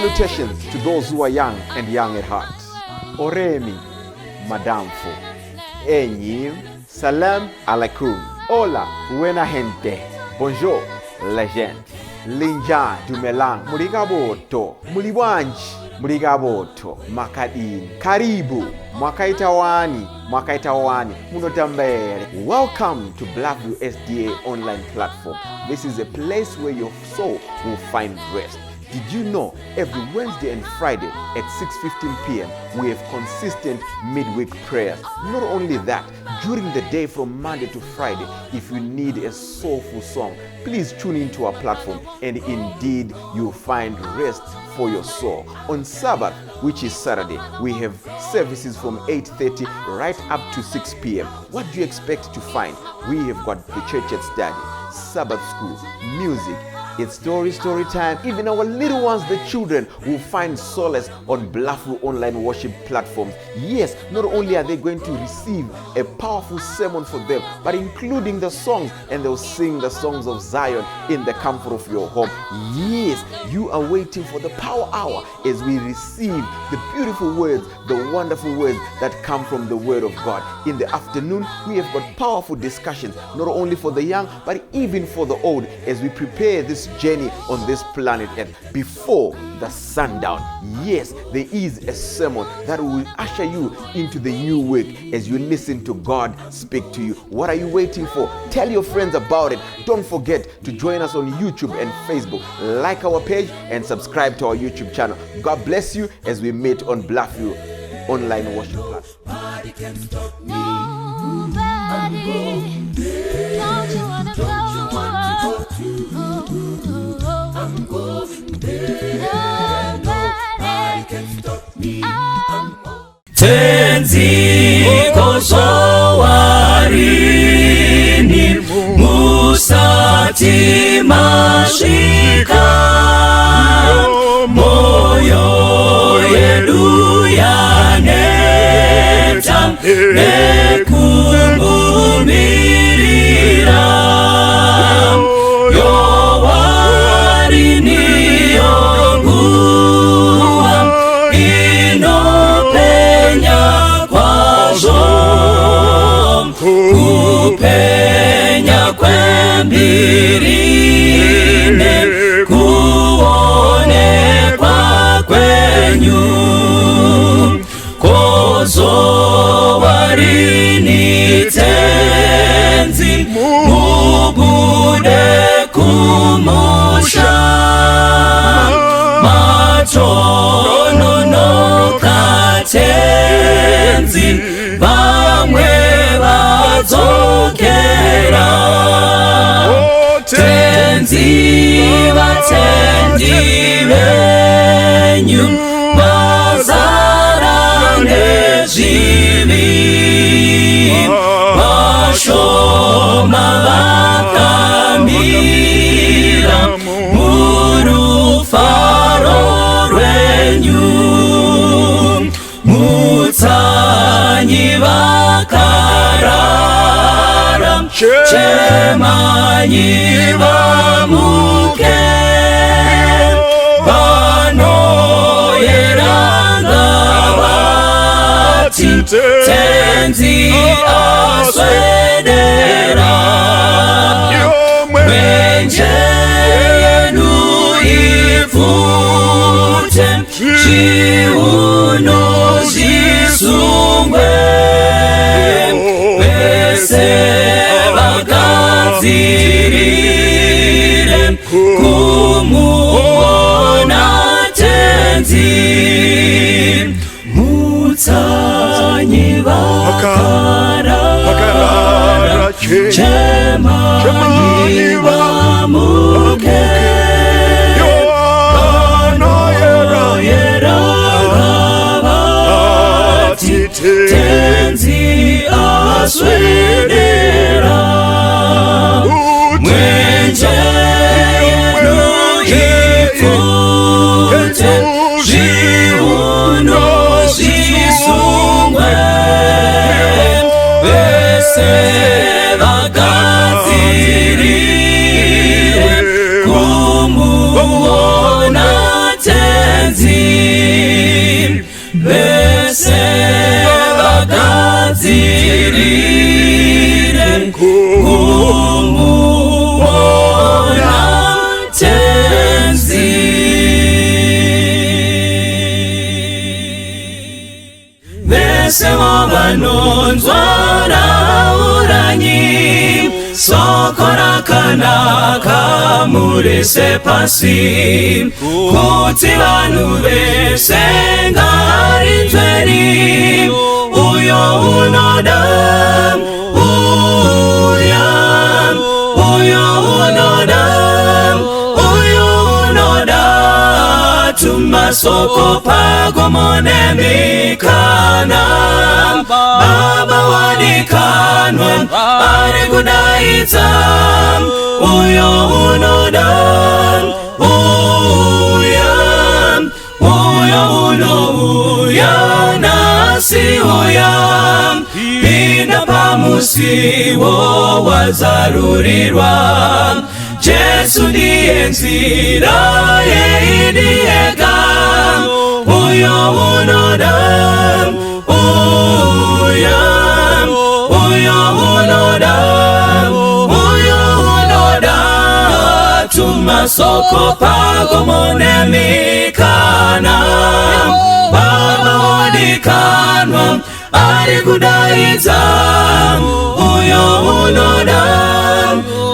Salutations to those who are young and young at heart. Oremi, Madamfo, Enyi, Salam alaikum. Hola, buena gente. Bonjour, legend. Linja dumelang. Muli kabotu. Muli bwanji. Muli kabotu. Makadini. Karibu. Mwakaita wani. Mwakaita wani. Munotamba here. Welcome to Bluffview SDA online platform. This is a place where your soul will find rest. Did you know every Wednesday and Friday at 6:15 p.m. we have consistent midweek prayers? Not only that, during the day from Monday to Friday, if you need a soulful song, please tune into our platform and indeed you'll find rest for your soul. On Sabbath, which is Saturday, we have services from 8:30 right up to 6 p.m. What do you expect to find? We have got the church at study, Sabbath school, music. It's story time. Even our little ones, the children, will find solace on Bluffview online worship platforms. Yes, not only are they going to receive a powerful sermon for them, but including the songs, and they'll sing the songs of Zion in the comfort of your home. Yes, you are waiting for the power hour as we receive the beautiful words, the wonderful words that come from the Word of God. In the afternoon, we have got powerful discussions, not only for the young, but even for the old, as we prepare this journey on this planet Earth before the sundown. Yes, there is a sermon that will usher you into the new week as you listen to God speak to you. What are you waiting for? Tell your friends about it. Don't forget to join us on YouTube and Facebook. Like our page and subscribe to our YouTube channel. God bless you as we meet on Bluffview online worship platform. Nobody can stop me. Nobody. Don't you wanna Don't you want to go? go too? Oh, I'm going there. Nobody can stop me. I'm Tenzi kozowarini musati masvika, moyo yedu yaneta nekumumirira. Yowarini yonguva inopenya kwazvo, kupenya kwembiri nekuonekwa kwenyu. Kozowarini Tenzi mubude kumusha, matononoka Tenzi, vamwe vadzokera. Tenzi, vatendi venyu vazara nezvivi, vashoma vakamira murufaro rwenyu. Mutsanyi vakarara, chemanyi vamuke, vanoyeranga vati Tenzi aswedera. Mwenje yenu ipfute, zviuno zvisungwe, vese vagadzirire kumuona Tenzi. Mutsanyi vakarara, chemanyi vamuke, vanoyera vati Tenzi aswedera. Mwenje yedu ipfute, zviuno zvisungwe, vese vagadzirire kumuona Tenzi. Vese vagadzirire kumuona Tenzi. Vese vanonzwa rauranyi soko rakanaka murise pasi kuti vanhu vese ngarinzweni uyo unoda uya uyo unoda uyo unoda tumasoko pagomo nemikana baba wadikanwa ari kudaidza uyo unoda uya uyo unouya nhasi uya pinda pamusiwo wazarurirwa Jesu ndiye nzira yeidiyega uyo unoda uya uyo unoda uyo unoda tumasoko pagomo nemikana baba wadikanwa ari kudaidza uyo unoda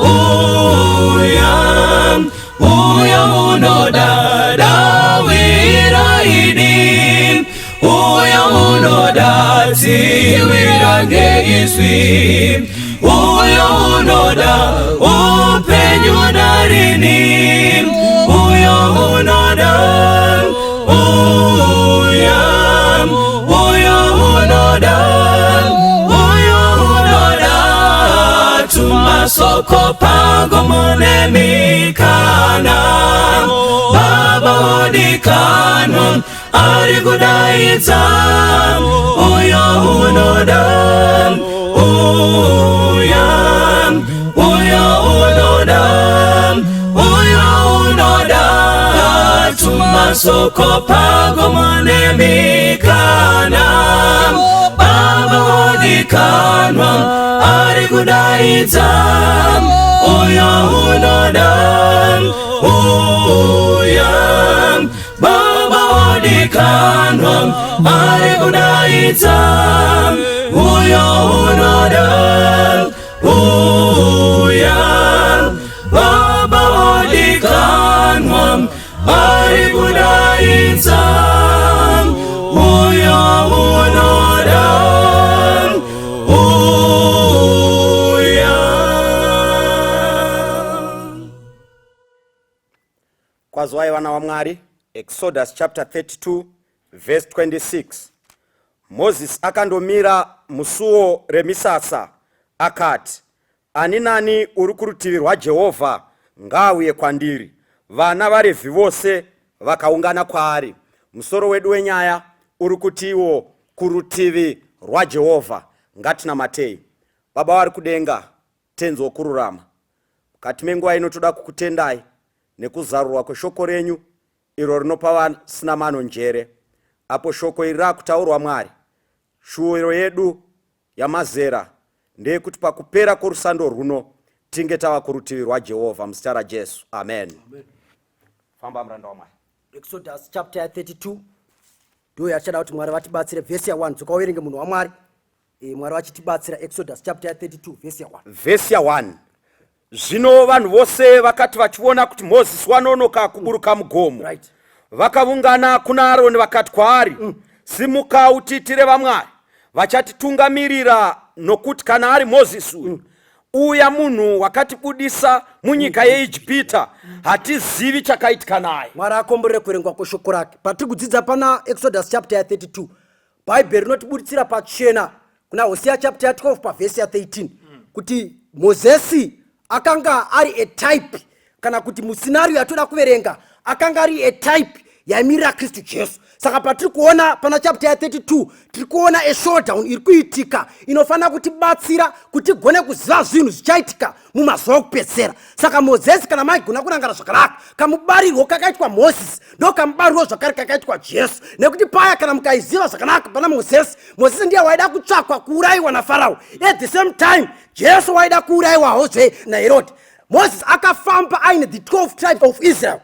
uya uyo unoda dawiraini uyo unoda tsiwira ngeizwi uyo unoda upenyu narini uyo unoda uya uyo unoda uyo unoda tumasoko pagomo nemikana baba wadikanwa ari kudaidza uyo unoda uya uyo unoda uyo unoda tumasoko pagomo nemikana baba wadikanwa ari kudaidza uyo unoda uya baba wadikanwa ari kudaidza uyo unoda uya baba wadikanwa ari kudaidza uyo unoda uya. Kwaziwai vana vaMwari. Exodus chapter 32 verse 26. Mozisi akandomira musuo remisasa akati, ani nani uri kurutivi rwaJehovha ngaauye kwandiri. Vana vaRevhi vose vakaungana kwaari. Musoro wedu wenyaya uri kutiwo kurutivi rwaJehovha. Ngatinamatei. Baba vari kudenga, Tenzi wokururama, mukati menguva ino toda kukutendai nekuzarurwa kweshoko renyu iro rinopa vasina mano njere. Apo shoko iri rakutaurwa, Mwari, shuwiro yedu yamazera ndeyekuti pakupera kworusando runo tinge tava kurutivi rwaJehovha, muzita raJesu, amen, amen. Famba muranda waMwari. Exodus chapter ya 32 ndiyo yatichada kuti Mwari vatibatsire. Vhesi ya1, dzoka uverenge, munhu waMwari. Mwari vachitibatsira. Exodus chapter ya 32 vhesi ya1. Vhesi ya1. Zvino vanhu vose vakati vachiona kuti Mozisi wanonoka kuburuka mugomo, vakavungana kuna Aroni vakati kwaari, "Simuka utiitire vamwari vachatitungamirira, nokuti kana ari Mozisi uyu, uya munhu wakatibudisa munyika yeIjipita, hatizivi chakaitika naye." Mwari akomborere kuverengwa kweshoko rake. Patiri kudzidza pana Exodus chapter ya32, Bhaibheri rinotibuditsira pachena kuna Hosea chapter ya12 pavhesi ya13 kuti Mozesi akanga ari a type, kana kuti muscenario yatoda kuverenga akanga ari a type. Yaimirira Kristu Jesu. Saka patiri kuona pana chapter ya32, tiri kuona a showdown iri kuitika inofanira kutibatsira kuti tigone kuziva zvinhu zvichaitika mumazuva okupedzisera. Saka Mozisi, kana maigona kurangara zvakanaka, kamubarirwo kakaitwa Mozisi ndo kamubarirwo zvakare kakaitwa Jesu. Nekuti paya, kana mukaiziva zvakanaka pana Mozisi, Mozisi ndiye waida kutsvakwa kuurayiwa naFarao. At the same time, Jesu waida kuurayiwahozve naHerodi. Mozisi akafamba aine the 12 tribes of Israel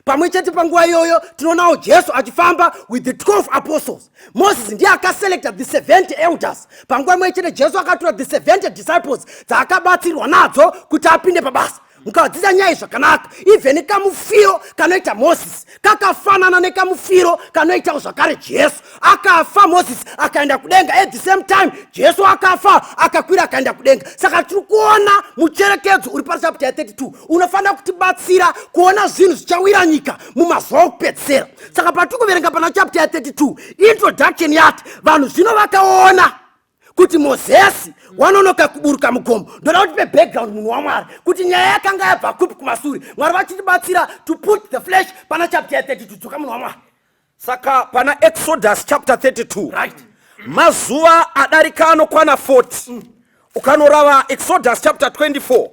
pamwe chete. Panguva iyoyo tinoonawo Jesu achifamba with the 12 apostles. Moses ndiye akaselecta the 70 elders. Panguva imwe chete, Jesu akatora the 70 disciples dzaakabatsirwa nadzo kuti apinde pabasa. Mukadzidza nyaya zvakanaka, even kamufiro kanoita Moses kakafanana nekamufiro kanoitawo zvakare Jesu. Akafa Moses akaenda kudenga. At the same time, Jesu akafa, akakwira, akaenda kudenga. Saka tiri kuona mucherekedzo uri pachapter ya32 unofanira kutibatsira kuona zvinhu zvichawira nyika mumazuva okupedzisera. Saka patiri kuverenga pana chapter ya32, introduction yati vanhu zvino vakaona kuti Mozesi wanonoka kuburuka mugomo. Ndoda kuti pebackground, munhu waMwari, kuti nyaya yakanga yabva kupi kumasure, Mwari vachitibatsira to put the flesh pana chapter ya32. Dzoka, munhu waMwari. Saka pana Exodus chapter 32, mazuva adarika anokwana 40. Ukanorava Exodus chapter 24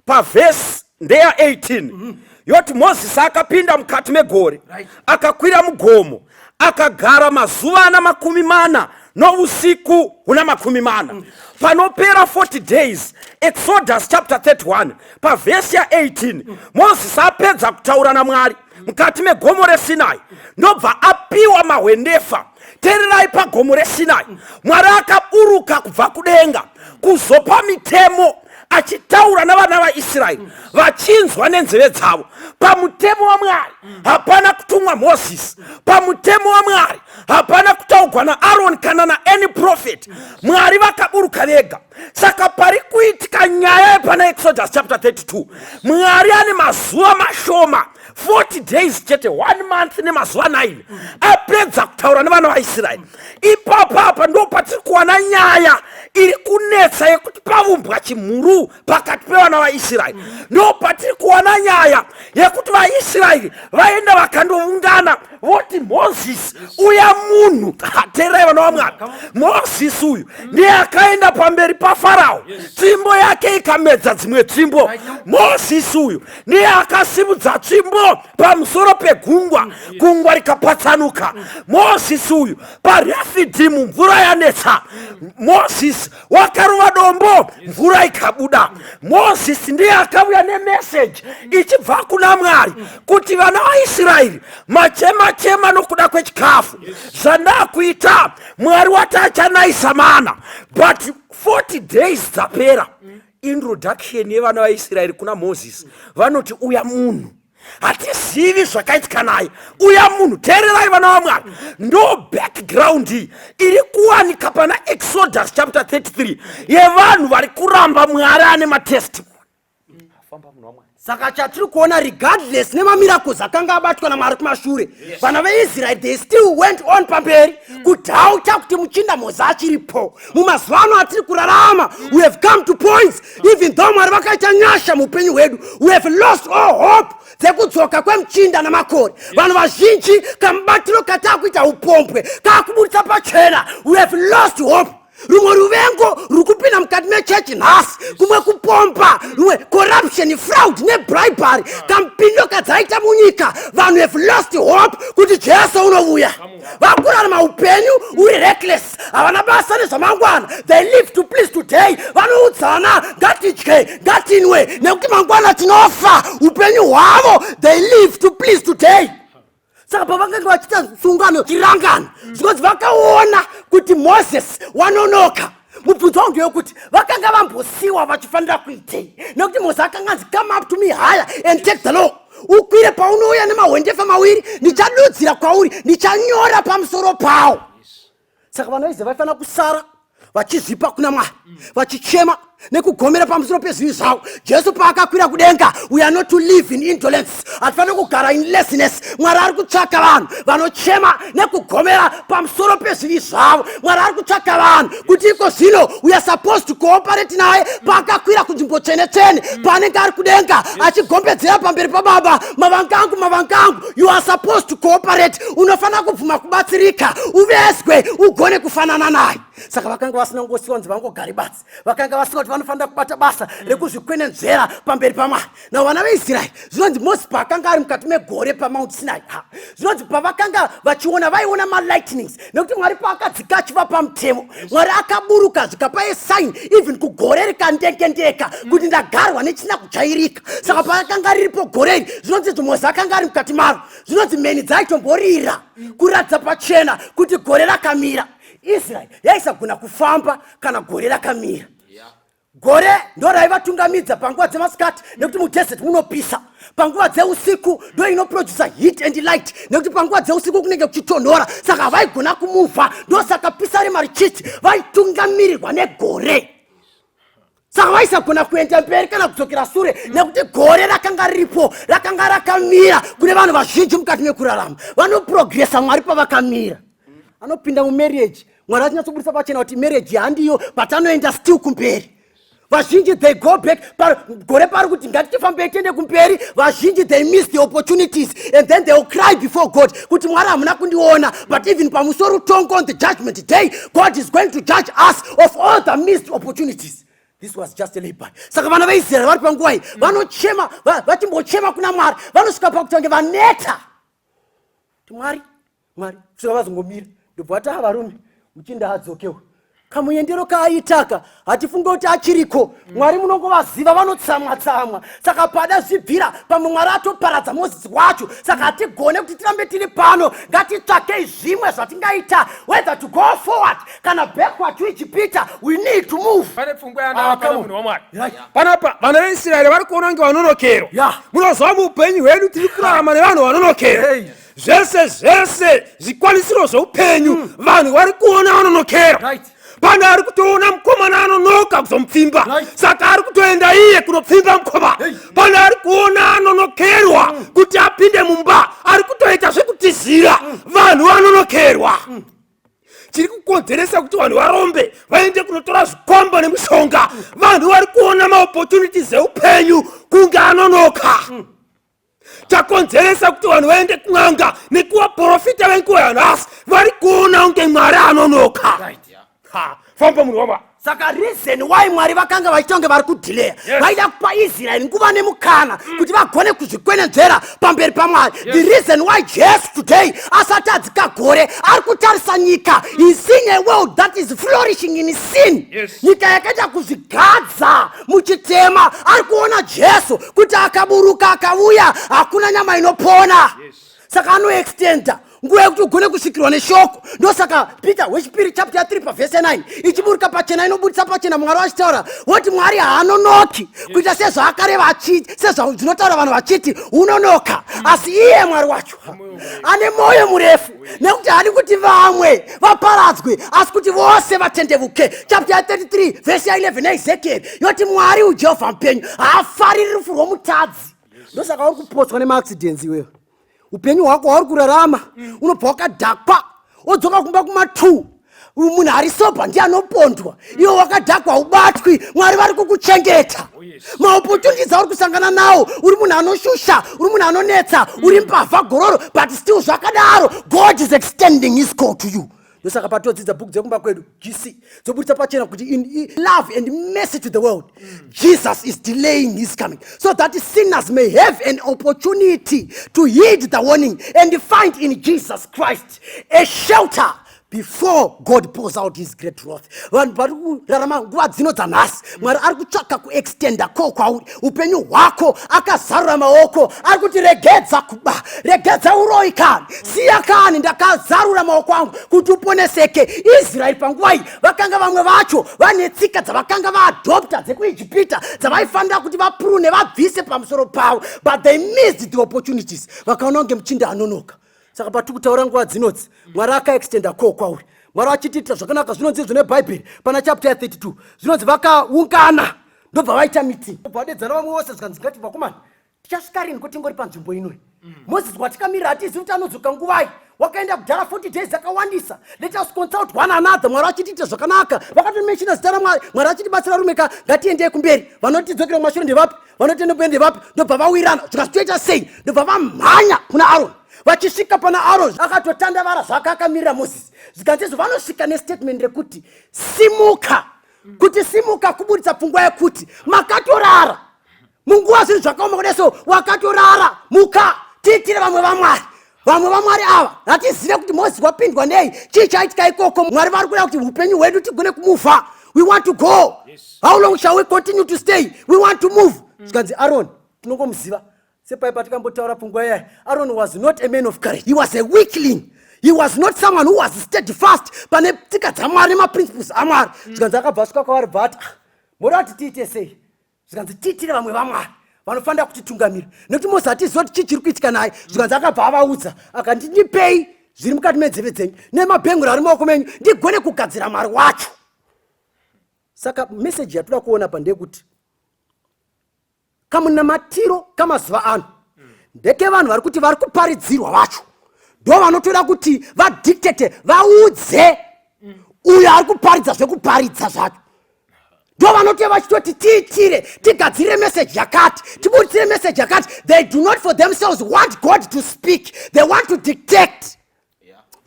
pavhesi ndeya 18, yoti Mozisi akapinda mukati megore, akakwira mugomo, akagara mazuva ana 40 nousiku huna 40. Panopera 40 days, Exodus chapter 31 pavhesi ya18, Mozisi apedza kutaura naMwari mukati megomo reSinai, ndobva apiwa mahwendefa. Teererai, pagomo reSinai Mwari akaburuka kubva kudenga kuzopa mitemo, achitaura navana vaIsraeri vachinzwa nenzeve dzavo. Pamutemo waMwari hapana kutumwa Mozisi. Pamutemo waMwari hapana kutaugwa naAroni kana naany prophet. Mwari vakaburuka vega. Saka pari kuitika nyaya yepana Exodus chapter 32, Mwari ane mazuva mashoma, 40 days chete, one month nemazuva 9, apedza kutaura nevana vaIsraeri. Ipapa ndo patiri kuwana nyaya iri kunetsa yekuti pavumbwa chimhuru pakati pevana vaIsraeri. Ndo patiri kuwana nyaya yekuti vaIsraeri vaenda vakandoungana, voti Mozisi uya munhu. Teerai, vana vaMwari, Mozisi uyu ndiye akaenda pamberi paFarao, tsvimbo yake ikamedza dzimwe tsvimbo. Mozisi uyu ndiye akasimudza tsvimbo pamusoro pegungwa, gungwa rikapatsanuka. Mozisi uyu, paRefidhimu mvura yanetsa, Mozisi wakarova dombo, mvura ikabuda. Mozisi ndiye akauya nemeseji ichibva kuna Mwari kuti vana vaIsraeri machema chema nokuda kwechikafu, zvandakuita, Mwari wati achanaisa mana. But 40 days dzapera, introduction yevana vaIsraeri kuna Mozisi, vanoti uya munhu hatizivi zvakaitika naye, uya munhu. Teererai, vana vaMwari, ndo background iyi iri kuwanika pana Exodus chapter 33 yevanhu vari kuramba Mwari ane matestimony. Saka chatiri kuona, regardless nemamiracles akanga abatwa naMwari kumashure, vana veIsraeri, they still went on pamberi kudoubta kuti muchinda Mozi achiripo. Mumazuva ano atiri kurarama, we have come to points, even though Mwari vakaita nyasha muupenyu hwedu, we have lost all hope dzekudzoka kwemuchinda namakore. Vanhu vazhinji, kamubatiro kataakuita upombwe kaakubudisa pachena we have lost hope. Rumwe ruvengo ruri kupinda mukati mechechi nhasi, kumwe kupomba, rumwe corruption, fraud nebribery, kamupindo kadzaita munyika, vanhu have lost hope kuti Jesu unovuya. Vakurarama upenyu uri reckless, havana basa nezvamangwana. They live to please today. Vanoudzana, "Ngatidye, ngatinwe, nekuti mangwana tinofa." Upenyu hwavo, they live to please today. Saka pavangange vachiita sungano, chirangano, zvikonzi vakaona kuti Mozisi wanonoka. Mubvunzo wangu ndeyekuti vakanga vambosiwa vachifanira kuitei? Nekuti Mozisi akanga anzi, "Come up to me higher and take the law. Ukwire, paunouya nemahwendefa mawiri, ndichadudzira kwauri, ndichanyora pamusoro pawo." Saka vanhu vaiziva vaifanira kusara vachizvipa kuna Mwari, vachichema. Nekugomera pamusoro pezvivi zvavo. Jesu paakakwira kudenga, we are not to live in indolence. Hatifaniri kugara in laziness. Mwari ari kutsvaka vanhu vanochema nekugomera pamusoro pezvivi zvavo. Mwari ari kutsvaka vanhu kuti iko zvino we are supposed to cooperate naye paakakwira kunzvimbo tsvene tsvene, paanenge ari kudenga achigombedzera pamberi pababa, mavanga angu, mavanga angu. You are supposed to cooperate. Unofanira kubvuma kubatsirika, uvezwe, ugone kufanana naye. Saka vakanga vasina kungosiwa kunzi vangogare batsi, vakanga vasina kuti vanofanira kubata basa rekuzvikwenenzvera pamberi paMwari. Na vana veIsraeri, zvinonzi Mozisi paakanga ari mukati megore paMount Sinai, ha, zvinonzi pavakanga vachiona, vaiona malightnings, nekuti Mwari paakadzika achivapa mutemo, Mwari akaburuka zvikapa esign even kugore rikandengendeka kuti ndagarwa nechisina kujairika. Saka paakanga riripo gore iri, zvinonzi Mozisi akanga ari mukati maro, zvinonzi mheni dzaitomborira kuratidza pachena kuti gore rakamira. Israeri yaisagona kufamba kana gore rakamira. Gore ndo raivatungamidza panguva dzemasikati, nekuti mudesert munopisa. Panguva dzeusiku ndo inoprodusa heat and light, nekuti panguva dzeusiku kunenge kuchitonhora, saka havaigona kumuvha. Ndosaka pisarema richiti vaitungamirirwa negore. Saka vaisagona kuenda mberi kana kudzokera sure, nekuti gore rakanga riripo, rakanga rakamira. Kune vanhu vazhinji mukati mekurarama vanoprogresa Mwari pavakamira. Anopinda mumarriage, Mwari achinyatsobudisa pachena kuti marriage handiyo, but anoenda still kumberi. Vazhinji, they go back. Gore pari kuti ngatitifambei tiende kumberi, vazhinji, they miss the opportunities and then they will cry before God kuti Mwari, hamuna kundiona. But even pamusoro utongo, on the judgment day, God is going to judge us of all the missed opportunities. This was just a layby. Saka vana veIsraeri vari panguva iyi vanochema, vachimbochema kuna Mwari, vanosvika pakutange vaneta kuti Mwari, Mwari, kusvika vazongomira, ndobva vati, "Ah, varume, muchinda adzokewo kamuendero kaaitaka, hatifunge kuti achiriko. Mwari munongovaziva, vanotsamwa tsamwa, saka pada zvibvira pamwe Mwari atoparadza Mozisi wacho. Saka hatigone kuti tirambe tiri pano. Ngatitsvakei zvimwe zvatingaita, whether to go forward kana backward to Ijipita. We need to move." Pane pfungwa Ah, yandava come on. munhu waMwari. Panapa vana veIsraeri vari kuona kunge vanonokerwa. Munoziva, muupenyu hwedu tiri kurarama nevanhu vanonokerwa. Zvese zvese zvikwanisiro zveupenyu, vanhu vari kuona vanonokerwa. Pane ari kutoona mukomana anonoka kuzomupfimba, saka ari kutoenda iye kunopfimba mukomana. Pane ari kuona anonokerwa kuti apinde mumba, ari kutoita zvekutizira. Vanhu vanonokerwa. Chiri kukonzeresa kuti vanhu varombe, vaende kunotora zvikwambo nemishonga, vanhu vari kuona maopportunities eupenyu kunge anonoka. Chakonzeresa kuti vanhu vaende kun'anga nekuvaprofita venguva yanhasi, vari kuona kunge Mwari anonoka. Ha, famba munhu wamwari. Saka reason why Mwari vakanga vachiita kunge vari kudhileya, vaida kupa Israeri nguva nemukana kuti vagone kuzvikwenenzvera pamberi paMwari. The reason why Jesu today asati adzika gore, ari kutarisa nyika. He's seeing a world that is flourishing in sin. Nyika yakaita kuzvigadza muchitema. Ari kuona Jesu kuti akaburuka akauya, hakuna nyama inopona. Saka anoextenda nguva yekuti ugone kusvikirwa neshoko. Ndosaka Peter wechipiri chapter 3 pavhese 9 ichiburuka pachena, inobudisa pachena Mwari vachitaura woti Mwari haanonoki kuita sezvaakareva achiti, sezvazvinotaura vanhu vachiti unonoka, asi iye Mwari wacho ane mwoyo murefu, nekuti haadi kuti vamwe vaparadzwe, asi kuti vose vatendevuke. Chapter 33 vhesi ya11 yaEzekieri yoti Mwari uJehovha mupenyu haafariri rufu rwomutadzi. Ndosaka uri kupotswa nemaaccidents iwewe. Upenyu hwako hwauri kurarama, unobva wakadhakwa, wodzoka kumba kuma2. Munhu ari sober ndiye anopondwa, iwe wakadhakwa ubatwi. Mwari vari kukuchengeta. Maopportunities auri kusangana nawo, uri munhu anoshusha, uri munhu anonetsa, uri mbavha, gororo, but still zvakadaro God is extending his call to you. Ndosaka patodzidza bhuku dzekumba kwedu GC dzobudisa pachena kuti in love and mercy to the world, Jesus is delaying his coming so that sinners may have an opportunity to heed the warning and find in Jesus Christ a shelter before God pours out his great wrath. Vanhu vari kurarama nguva dzino dzanhasi, Mwari ari kutsvaka kuextenda ko kwauri upenyu hwako. Akazarura maoko, ari kuti regedza kuba, regedza uroi kani, siya kani, ndakazarura maoko angu kuti uponeseke. Israeri panguva iyi vakanga vamwe vacho vane tsika dzavakanga vaadopta dzekuIjipita, dzavaifanira kuti vaprune, vabvise pamusoro pavo, but they missed the opportunities. Vakaona kunge muchinda anonoka. Saka patiri kutaura nguva dzinodzi, Mwari akaextenda ko kwauri. Mwari achitiitira zvakanaka. Zvinonzi izvo nebhaibheri pana chapter ya 32, zvinonzi vakaungana. Ndobva vaita meeting, ndobva vadedzana vamwe vose, zvikanzi, "Ngati vakomana, tichasvika rini kuti tingori panzvimbo inoi? Moses watikamirira hatizivi kuti anodzoka nguvai. Wakaenda kudhara, 40 days akawandisa. Let us consult one another." Mwari achitiita zvakanaka, vakatomentiona zita raMwari. Mwari achitibatsira, rumeka, ngatiendei kumberi. Vanotidzokera kumashure ndevapi? Vanotienda kumberi ndevapi? Ndobva vawirirana, zvikazitoita sei? Ndobva vamhanya kuna Aroni. Vachisvika pana Aroni, akatotandavara zvake akamirira Mozisi. Zvikanzi izvo, vanosvika nestatement rekuti, "Simuka." Kuti simuka kuburitsa pfungwa yekuti makatorara munguva zvinhu zvakaoma kudai, so wakatorara, muka tiitire vamwe vamwari. Vamwe vamwari ava hatizive kuti Mozisi wapindwa nei, chii chaitika ikoko. Mwari vari kuda kuti upenyu hwedu tigone kumuvha. We want to go. How long shall we continue to stay? We want to move. Zvikanzi Aron, tinongomuziva sepai patikambotaura pfungwa iyai, Aaron was not a man of courage. He was a weakling. He was not someone who was steadfast pane tsika dzaMwari nemaprinciples aMwari. Zvikanzi akabva asvika kwavari, bva ati, "Ah, muri ati tiite sei?" Zvikanzi, "Tiitire vamwe vamwari vanofanira kutitungamira, nekuti Mose hatiziva kuti chii chiri kuitika naye." Zvikanzi akabva avaudza akandi, "Ndipei zviri mukati menzeve dzenyu nemabhenguro ari mumaoko menyu, ndigone kugadzira mwari wacho." Saka meseji yatoda kuona pa ndeyekuti kamunamatiro kamazuva ano ndekevanhu vari kuti vari kuparidzirwa vacho ndo vanotoda kuti vadictate, vaudze uyo ari kuparidza zvekuparidza zvacho. Ndo vanotova vachitoti, "Tiitire, tigadzirire meseji yakati, tiburitsire meseji yakati." They do not for themselves want God to speak. They want to dictate.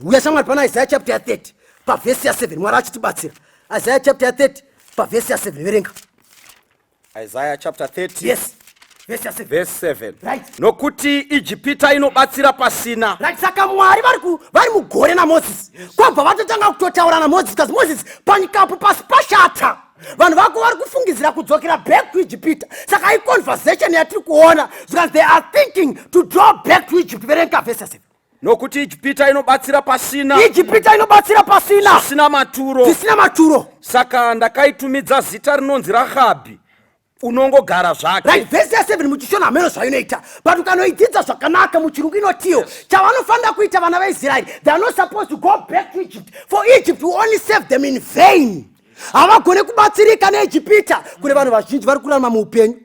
Uya shamwari, pana Isaiah chapter 30 pavhesi ya7, Mwari achitibatsira. Isaiah chapter 30 pavhesi ya7, verenga. Isaiah chapter 30. Yes, vhesi ya7. Verse 7. Right. Nokuti Ijipita inobatsira pasina. Right, saka Mwari vari mugore naMozisi, kwabva vatotanga kutotaura naMozisi, kasi Mozisi, panyikapo pasi pashata, vanhu vako vari kufungidzira kudzokera back kuIjipita. Saka iconversation yatiri kuona, zvikanzi they are thinking to draw back to Egypt. Verenga vhesi ya7. Nokuti Ijipita inobatsira pasina. Ijipita inobatsira pasina. Zvisina maturo. Zvisina maturo. Saka ndakaitumidza zita rinonzi Rahabhi, unongogara zvake. Right, vhesi ya7 muchiShona hameno zvainoita, but ukanoidzidza zvakanaka muchirungu inotiyo chavanofanira kuita vana vaIsraeri, they are not supposed to go back to Egypt, for Egypt will only save them in vain. Havagone kubatsirika neEjipita. Kune vanhu vazhinji vari kurarama muupenyu,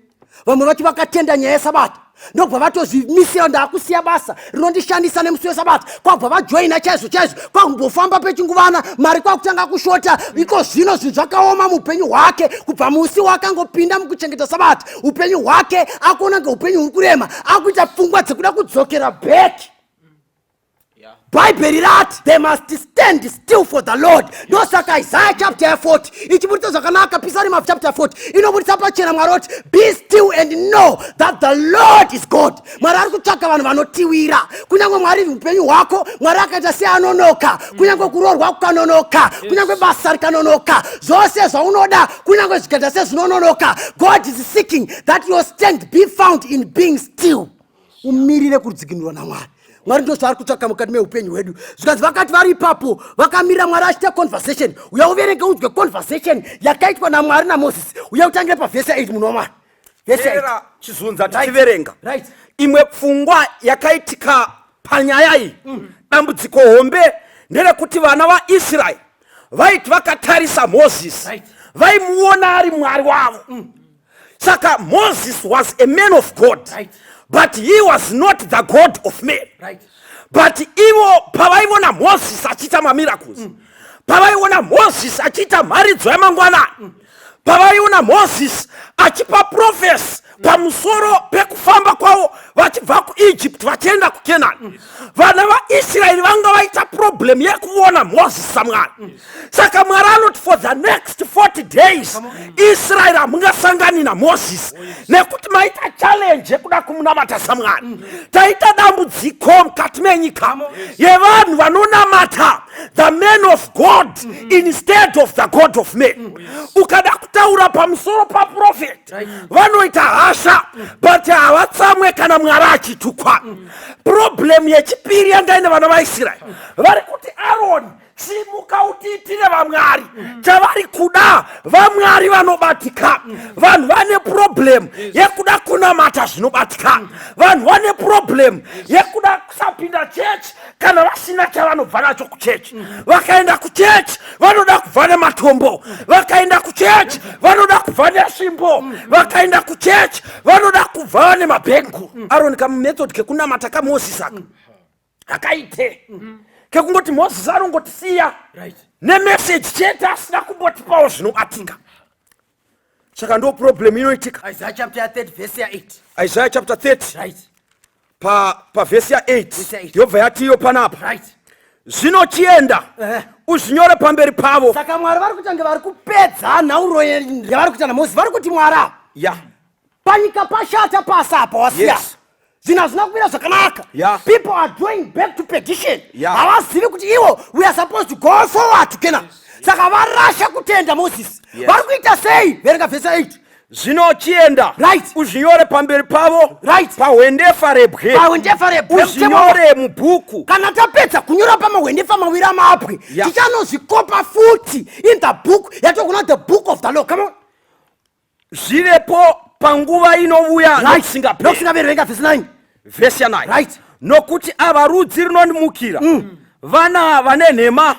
vamwe vacho vakatenda nyaya yesabata, ndobva vatozvimisira, "Ndaakusiya basa rinondishandisa nemusi wesabata." Kwabva vajoina chaizvo chaizvo, kwakumbofamba pechinguvana, mari kwakutanga kushota. Iko zvino zvinhu zvakaoma muupenyu hwake. Kubva musi wakangopinda mukuchengeta sabata, upenyu hwake akuona ngeupenyu huri kurema, akuita pfungwa dzekuda kudzokera back. Bhaibheri rati they must stand still for the Lord. Ndosaka Isaiah chapter ya40 ichibudisa zvakanaka, Pisarima chapter 40 inobudisa pachena, Mwari oti, "Be still and know that the Lord is God." Mwari ari kutsvaka vanhu vanotiwira. Kunyange Mwari upenyu hwako, Mwari akaita seanonoka, kunyange kuroorwa kukanonoka, kunyange basa rikanonoka, zvose zvaunoda kunyange zvikaita sezvinononoka, God is seeking that your strength be found in being still, umirire kudzikinurwa naMwari. Mwari ndo zvaari kutsvaka mukati meupenyu hwedu. Zvikanzi vakati vari ipapo vakamirira Mwari achiita conversation. Uya uverenge unzwe conversation yakaitwa naMwari naMozisi. Uya utangire pavhesi ya8, munhu waMwari, vhesi ya8. Teerera, chizunza tichiverenga. Right. Imwe pfungwa yakaitika panyaya iyi, dambudziko hombe nderekuti vana vaIsraeri vaiti vakatarisa Mozisi, vaimuona ari Mwari wavo. Saka Moses was a man of God, but he was not the God of men. But ivo pavaiona Mozisi achiita mamiracles, pavaiona Mozisi achiita mharidzo yamangwanani, pavaiona Mozisi achipa prophecy pamusoro pekufamba kwavo vachibva kuEgypt vachienda kuKenani, vana vaIsraeri vanga vaita problem yekuona Mozisi saMwari. Saka Mwari anoti, for the next 40 days, Israeri, hamungasangani naMozisi nekuti maita challenge yekuda kumunamata samwari. Taita dambudziko mukati menyika yevanhu vanonamata the man of God instead of the God of men. Ukada kutaura pamusoro paprofeti, vanoita hasha, but havatsamwe kana Mwari achitukwa. Problem yechipiri yanga ine vana vaIsraeri, vari kuti Aroni Simuka utiitire vamwari. Chavari kuda vamwari vanobatika. Vanhu vane problem yekuda kunamata zvinobatika. Vanhu vane problem yekuda kusapinda chechi kana vasina chavanobva nacho kuchechi. Vakaenda kuchechi vanoda kubva nematombo, vakaenda kuchechi vanoda kubva nesvimbo, vakaenda kuchechi vanoda kubva nemabhengu. Aroni kamethod kekunamata kaMozisi aka hakaite kekungoti Mozisi anongotisiya nemeseji chete asina kumbotipawo zvinobatika. Saka ndo problem inoitika. Isaiah chapter 30 verse ya 8. Isaiah chapter 30 pavhesi ya 8 Verse ya 8. Yobva yatiyo panapa. Zvino chienda uzvinyore pamberi pavo. Saka Mwari vari kutange vari kupedza nhauro yavari kuita naMozisi. Vari kuti Mwari ava, panyika pashata pasi apa wasiya. Zvinhu hazvina kumira zvakanaka. People are going back to perdition. Havazivi kuti ivo we are supposed to go forward together. Saka varasha kutenda Mozisi. Vari kuita sei? Verenga vhesi 8. Zvino chienda uzvinyore pamberi pavo pahwendefa rebwe. Pahwendefa rebwe. Uzvinyore mubhuku. Kana tapedza kunyora pamahwendefa mawiri amabwe, tichanozvikopa futi in the book yatogona, the book of the law. Come on. Zvivepo panguva inouya nokusingaperi. Nokusingaperi. Verenga vhesi 9. Vhesi ya 9. Nokuti ava rudzi rinondimukira, vana vane nhema,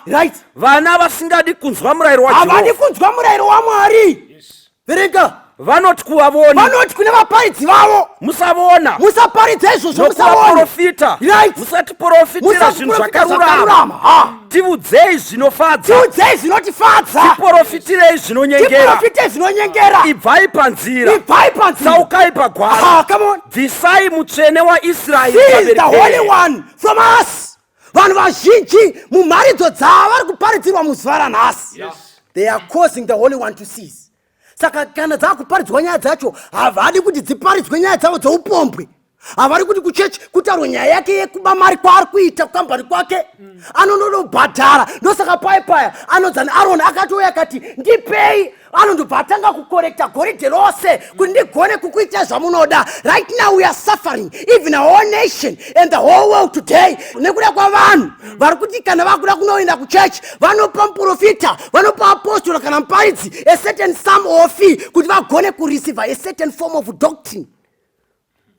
vana vasingadi kunzwa murayiro Havadi waJehovha. kunzwa murayiro waMwari. Verenga. Vanoti kuvavoni, Vanoti kune vaparidzi vavo, musavona, musaparidza izvozvo, musaone, nokuvaprofita, musatiprofitira zvinhu Musatiprofita zvakarurama. Zvakarurama. Ha. Tiudzei zvinofadza. Tiudzei zvinotifadza. Tiprofitirei zvinonyengera. Tiprofite zvinonyengera. Ibvai panzira. Ibvai panzira. Tsaukai pagwara. Ah, come on. Bvisai Mutsvene waIsraeri Seize pamberi the Holy penyu. One from us. Vanhu vazhinji mumharidzo dzavo vari kuparidzirwa muzuva ranhasi, they are causing the Holy One to cease. Saka kana dzakuparidzwa nyaya dzacho, havadi kuti dziparidzwe nyaya dzavo dzoupombwe. Havari kuti kuchechi kutaurwe nyaya yake yekuba mari kwaari kuita kukambani kwake, anondonobhadhara. Ndosaka pai paya anonzani Aroni akatouya akati, "Ndipei." Anondobva atanga kukorekta goridhe rose kuti ndigone kukuita zvamunoda. Right now we are suffering, even our whole nation and the whole world today, nekuda kwavanhu vari kuti kana vakuda kunoenda kuchechi, vanopa muprofita, vanopa apostora kana muparidzi a certain sum or fee kuti vagone kureceive a certain form of doctrine.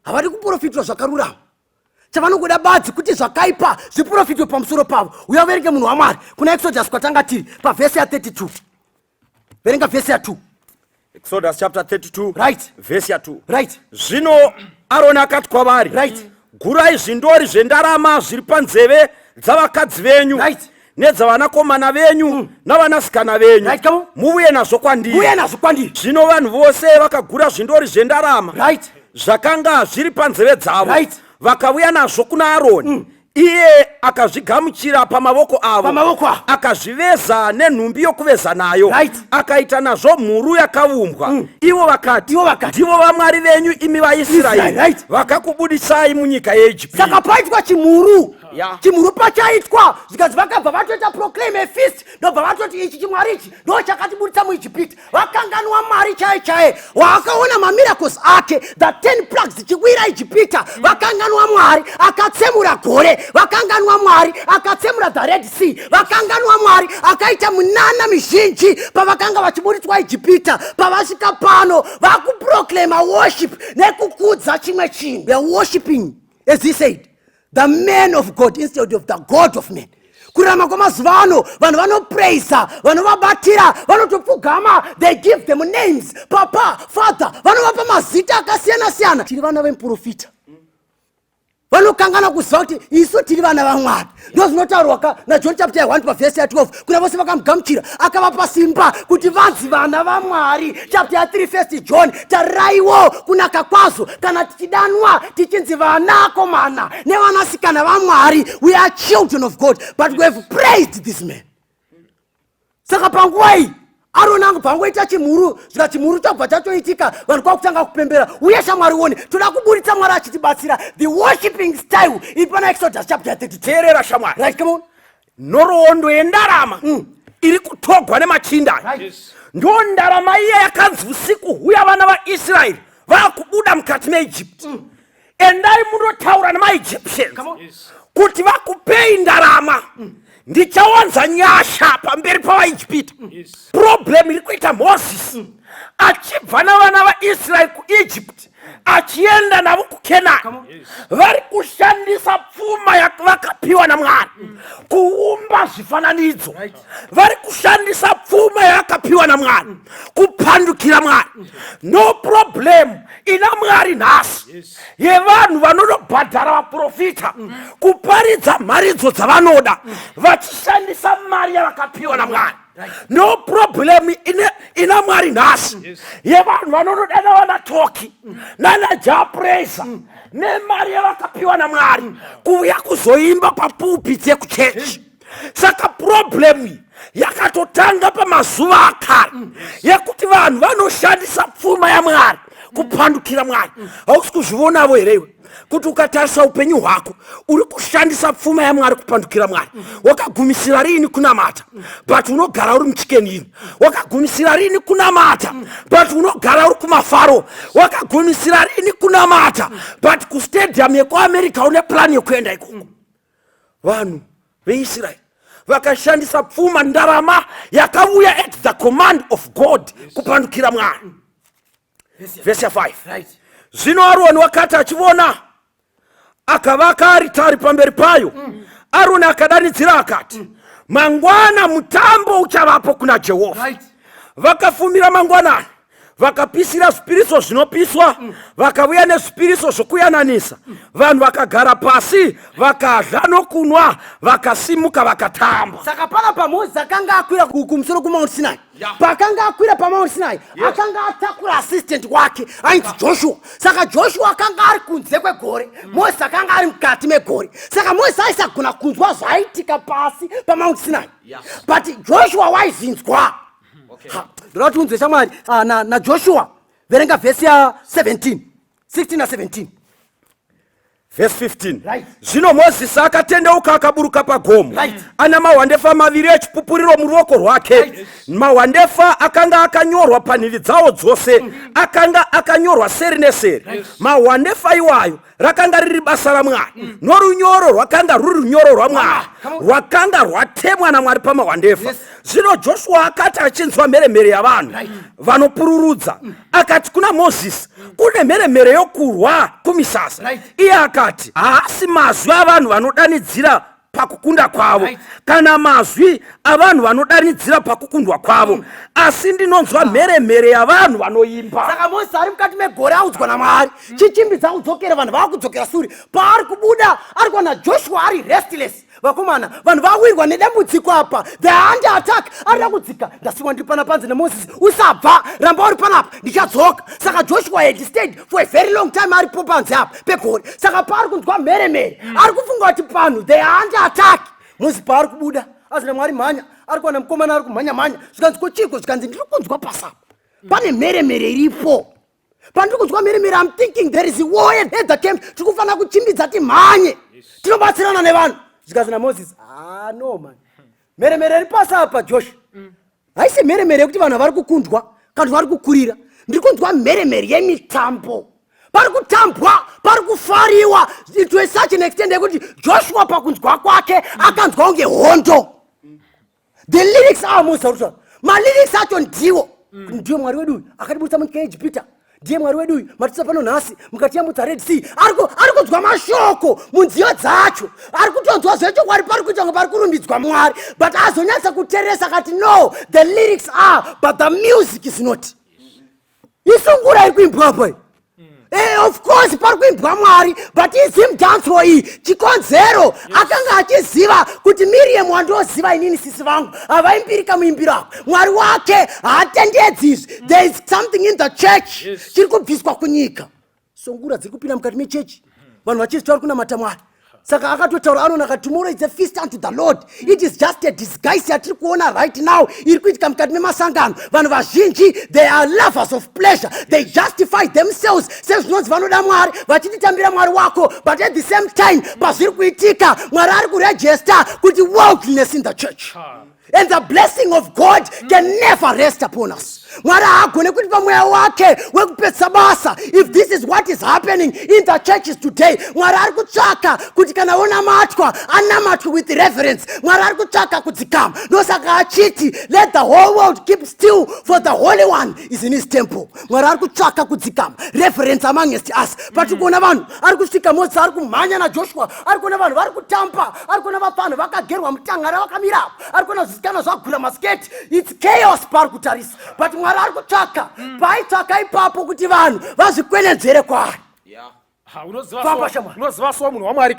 Havadi kuprofitwa zvakarurama. Chavanongoda badzi kuti zvakaipa zviprofitwe pamusoro pavo. Uya uverenge, munhu waMwari, kuna Exodus kwatanga tiri pavhesi ya32. Verenga vhesi ya2. Exodus chapter 32, vhesi ya2. Zvino Aroni akati kwavari, "Gurai zvindori zvendarama zviri panzeve dzavakadzi venyu nedzavanakomana venyu navanasikana venyu, Right, come on. muvuye nazvo kwandiri." Uye nazvo kwandiri. Zvino vanhu vose vakagura zvindori zvendarama zvakanga zviri panzeve dzavo, vakauya nazvo kuna Aroni. Iye akazvigamuchira pamavoko avo, Pamavoko avo. akazviveza nenhumbi yokuveza nayo, akaita nazvo mhuru yakavumbwa. Ivo vakati, Ivo vakati, "Ndivo vamwari venyu, imi Israeri, vaIsraeri, vakakubudisai munyika yeIjipiti." Saka paitwa chimhuru. Chimhuru pachaitwa, zvikanzi vakabva vatoita proclaim a feast, ndobva vatoti ichi chimwari ichi ndo chakatibudisa muIjipiti. Vakanganwa Mwari chaiye chaiye waakaona mamiracles ake, the 10 plagues dzichiwira Ijipita. Vakanganwa Mwari akatsemura gore. Vakanganwa Mwari akatsemura the Red Sea. Vakanganwa Mwari akaita munana mizhinji pavakanga vachiburitswa Ijipita. Pavasvika pano, vakuproclaima worship nekukudza chimwe chinhu. We are worshiping, as he said, the man of God instead of the God of man. Kurarama kwamazuva ano, vanhu vanopraisa, vanovabatira, vanotopfugama. They give them names, papa, father, vanovapa mazita akasiyana siyana. Tiri vana vemuprofita. Vanokangana kuziva kuti isu tiri vana vaMwari. Ndo zvinotaurwa ka naJohn chapter 1 pavhesi ya12: kuna vose vakamugamuchira, akavapa simba kuti vanzi vana vaMwari. Chapter ya3 first John. Tariraiwo kunaka kwazvo kana tichidanwa tichinzi vanakomana nevanasikana vaMwari. We are children of God, but we have praised this man. Saka panguva iyi Aroni angobva angoita chimhuru, zvika chimhuru chabva chatoitika, vanhu kwakutanga kupembera. Uye shamwari, one toda kuburitsa Mwari achitibatsira the worshiping style iri pana Exodus chapter 32. Teerera, shamwari. Right, come on. Nhoroondo yendarama iri kutogwa nemachinda aya ndo ndarama iya yakanzi usiku huya vana vaIsraeri vakubuda mukati meIjipti, "Endai mundotaura nemaEgyptians kuti vakupei ndarama." Ndichawanza nyasha pamberi pavaIjipita. Problem iri kuita Mozisi achibva navana vaIsraeri kuEgypt achienda navo kuKenani, vari kushandisa pfuma yavakapiwa naMwari kuumba zvifananidzo. Vari kushandisa pfuma yavakapiwa naMwari kupandukira Mwari. No problem ina Mwari nhasi yevanhu vanonobhadhara vaprofita kuparidza mharidzo dzavanoda vachishandisa mari yavakapiwa naMwari. No problem ina Mwari nhasi yevanhu vanonodana vana Toki nana Jah Prayzah nemari yavakapiwa naMwari kuuya kuzoimba papulpit yekuchechi. Saka problem iyi yakatotanga pamazuva akare yekuti vanhu vanoshandisa pfuma yaMwari kupandukira Mwari. Hausi kuzvionavo here iwe kuti ukatarisa upenyu hwako uri kushandisa pfuma yaMwari kupandukira Mwari? Wakagumisira riini kunamata but unogara uri muChicken Inn? Wakagumisira riini kunamata but unogara uri kumafaro? Wakagumisira riini kunamata but kustadium yekuAmerica une plan yekuenda ikoko? Vanhu veIsraeri vakashandisa pfuma, ndarama yakauya at the command of God, kupandukira Mwari. Vhesi ya5. Zvino Aroni wakati achivona, akavaka aritari pamberi payo. Aroni akadanidzira akati, "Mangwana mutambo uchavapo kuna Jehovha." Vakafumira mangwanani, vakapisira zvipiriso zvinopiswa, vakauya nezvipiriso zvokuyananisa. Vanhu vakagara pasi, vakadya nokunwa, vakasimuka, vakatamba. Saka panapa Mozisi akanga akwira kumusoro kuMount Sinai. Paakanga akwira paMount Sinai, akanga atakura assistant wake ainzi Joshua. Saka Joshua akanga ari kunze kwegore, Mozisi akanga ari mukati megore. Saka Mozisi aisagona kunzwa zvaiitika pasi paMount Sinai, but Joshua waizinzwa. Ha, ndoda kuti unzwe, shamwari. Ah, naJoshua, verenga vhesi ya17, 16 na17. Vhesi 15. Zvino Mozisi akatendeuka, akaburuka pagomo ana mahwandefa maviri echipupuriro muruoko rwake. Mahwandefa akanga akanyorwa panhivi dzawo dzose, akanga akanyorwa seri neseri. Mahwandefa iwayo rakanga riri basa raMwari, norunyoro rwakanga ruri runyoro rwaMwari rwakanga rwatemwa naMwari pamahwandefa. Zvino Joshua akati achinzwa mheremhere yavanhu vanopururudza, akati kuna Mozisi, "Kune mheremhere yokurwa kumisasa." Iye akati, "Haasi mazwi avanhu vanodanidzira pakukunda kwavo, kana mazwi avanhu vanodanidzira pakukundwa kwavo, asi ndinonzwa mheremhere yavanhu vanoimba." Saka Mozisi ari mukati megore audzwa naMwari, "Chichimbidza udzokere, vanhu vaakudzokera suri." Paari kubuda, ari kuona Joshua ari restless. Vakomana, vanhu vawirwa nedambudziko apa, the under attack. Arida kudzika. "Ndasiwa ndiri pana panze naMozisi." "Usabva, ramba uri panapa, ndichadzoka." Saka Joshua had stayed for a very long time aripo panze apa pegore. Saka paari kunzwa mheremhere, ari kufunga kuti panhu they are under attack. Mozisi paari kubuda, azina Mwari, mhanya. Ari kuwana mukomana ari kumhanya mhanya. Zvikanzi, "Kochiko?" Zvikanzi, "Ndiri kunzwa pasapa pane mheremhere iripo. Pandiri kunzwa mheremhere, I'm thinking there is a war at the camp. Tiri kufanira kuchimbidza, timhanye tinobatsirana nevanhu." Zvikanzi naMozisi, "Ah, no man, mheremhere iri pasi apa, Josh, haisi mheremhere yekuti vanhu vari kukundwa kana vari kukurira. Ndiri kunzwa mheremhere yemitambo, pari kutambwa, pari kufariwa." To such an extent yekuti Joshua pakunzwa kwake akanzwa kunge hondo. The lyrics are Moses arikutaura malyrics acho ndiwo, "Ndiye Mwari wedu uyu akatibudisa munyika yeEgipita, ndiye Mwari wedu uyu matisa pano nhasi mukatiyambutsa Red Sea." Ari kunzwa mashoko munziyo dzacho, ari kutonzwa zvechokwadi pari kuita kunge pari kurumbidzwa Mwari, but azonyatsa kuteresa akati, "No, the lyrics are, but the music is not. Isungura iri kuimbwa apa iyi. Of course pari kuimbwa Mwari, but iZimdancehall iyi." Chikonzero akanga achiziva kuti Miriam wandoziva inini, sisi vangu havaimbirika muimbiro ako. Mwari wake haatendedzi izvi. There is something in the church chiri kubviswa kunyika. Sungura dziri kupinda mukati mechechi, vanhu vachiziti vari kunamata Mwari. Saka akatotaura anona akati, "Tomorrow is a feast unto the Lord. It is just a disguise yatiri kuona right now iri kuitika mukati memasangano." Vanhu vazhinji, they are lovers of pleasure. They justify themselves sezvinonzi vanoda Mwari, vachititambira Mwari wako, but at the same time pazviri kuitika, Mwari ari kuregister kuti worldliness in the church. And the blessing of God can never rest upon us. Mwari haagone kuti pamweya wake wekupedzisa basa. If this is what is happening in the churches today, Mwari ari kutsvaka kuti kana onamatwa, anamatwe with reverence. Mwari ari kutsvaka kudzikama. Ndosaka achiti, "Let the whole world keep still, for the Holy One is in his temple." Mwari ari kutsvaka kudzikama, reverence amongst us. Patiri kuona vanhu ari kusvika, Mozisi ari kumhanya naJoshua, ari kuona vanhu vari kutamba, ari kuona vapfanhu vakagerwa mutangara vakamira apo, ari kuona zvisikana zvagura masiketi. It's chaos paari kutarisa, but Mwari ari kutsvaka paaitsvaka ipapo kuti vanhu vazvikwenenzvere kwaari. Ha, unoziva Famba, shamwari. Unoziva so, munhu waMwari,